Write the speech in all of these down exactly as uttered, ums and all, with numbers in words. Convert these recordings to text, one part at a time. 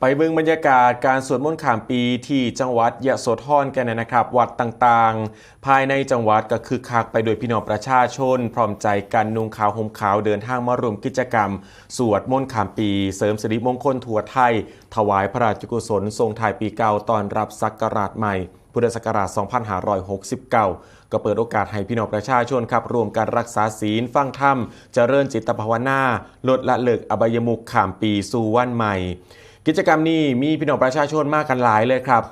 ไปเบิ่งบรรยากาศการสวดมนต์ข้ามปีที่จังหวัดยโสธรกันนะครับ วัดต่างๆ ภายในจังหวัดก็คึกคักไปด้วยพี่น้องประชาชน พร้อมใจกันนุ่งขาวห่มขาวเดินทางมาร่วมกิจกรรม สวดมนต์ข้ามปี เสริมสิริมงคลทั่วไทย ถวายพระราชกุศลส่งท้ายปีเก่าต้อนรับศักราชใหม่ พุทธศักราช สองพันห้าร้อยหกสิบเก้า ก็เปิดโอกาสให้พี่น้องประชาชนครับร่วมกันรักษาศีล ฟังธรรม เจริญจิตภาวนา ลดละเลิกอบายมุขข้ามปีสู่วันใหม่ กิจกรรมนี้มีพี่น้องประชาชนมากันหลายเลยครับ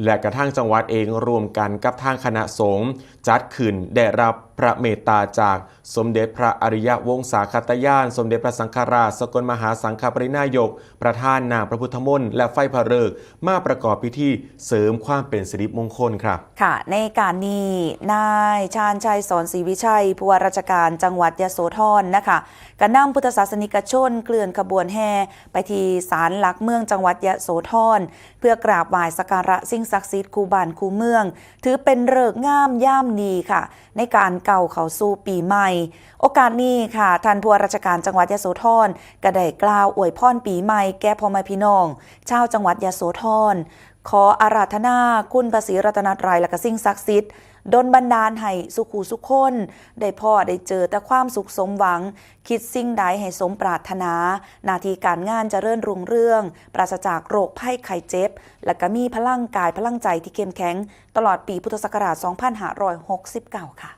และกระทั่งจังหวัดเองร่วมกันกับทางคณะสงฆ์จัดขึ้น ได้รับพระเมตตาจากสมเด็จพระอริยวงศาคตญาณ สมเด็จพระสังฆราช สกลมหาสังฆปริณายก ประธานน้ำพระพุทธมนต์และไฟพระฤกษ์มาประกอบพิธีเสริมความเป็นสิริมงคลครับ ค่ะ ในการนี้นายชาญชัย สอนศรีวิชัย ผู้ว่าราชการจังหวัดยโสธรนะคะ ก็นำพุทธศาสนิกชนเคลื่อนขบวนแห่ไปที่ศาลหลักเมืองจังหวัดยโสธร เพื่อกราบไหว้สักการะสิ่งศักดิ์สิทธิ์คู่บ้านคู่เมือง ถือเป็นฤกษ์งามยามดีค่ะ ในการก้าวเข้าสู่ปีใหม่ โอกาสนี้ค่ะ ท่านผู้ว่าราชการจังหวัดยโสธรก็ได้กล่าวอวยพรปีใหม่แก่พ่อแม่พี่น้อง ชาวจังหวัดยโสธร ขออาราธนาคุณพระศรีรัตนตรัยและก็สิ่งศักดิ์สิทธิ์ ดลบันดาลให้สุขูสุคน ได้พ้อได้เจอแต่ความสุขสมหวัง คิดสิ่งใดให้สมปรารถนา หน้าที่การงานเจริญรุ่งเรือง ปราศจากโรคภัยไข้เจ็บ และก็มีพลังกายพลังใจที่เข้มแข็ง ตลอดปีพุทธศักราช สองพันห้าร้อยหกสิบเก้า ค่ะ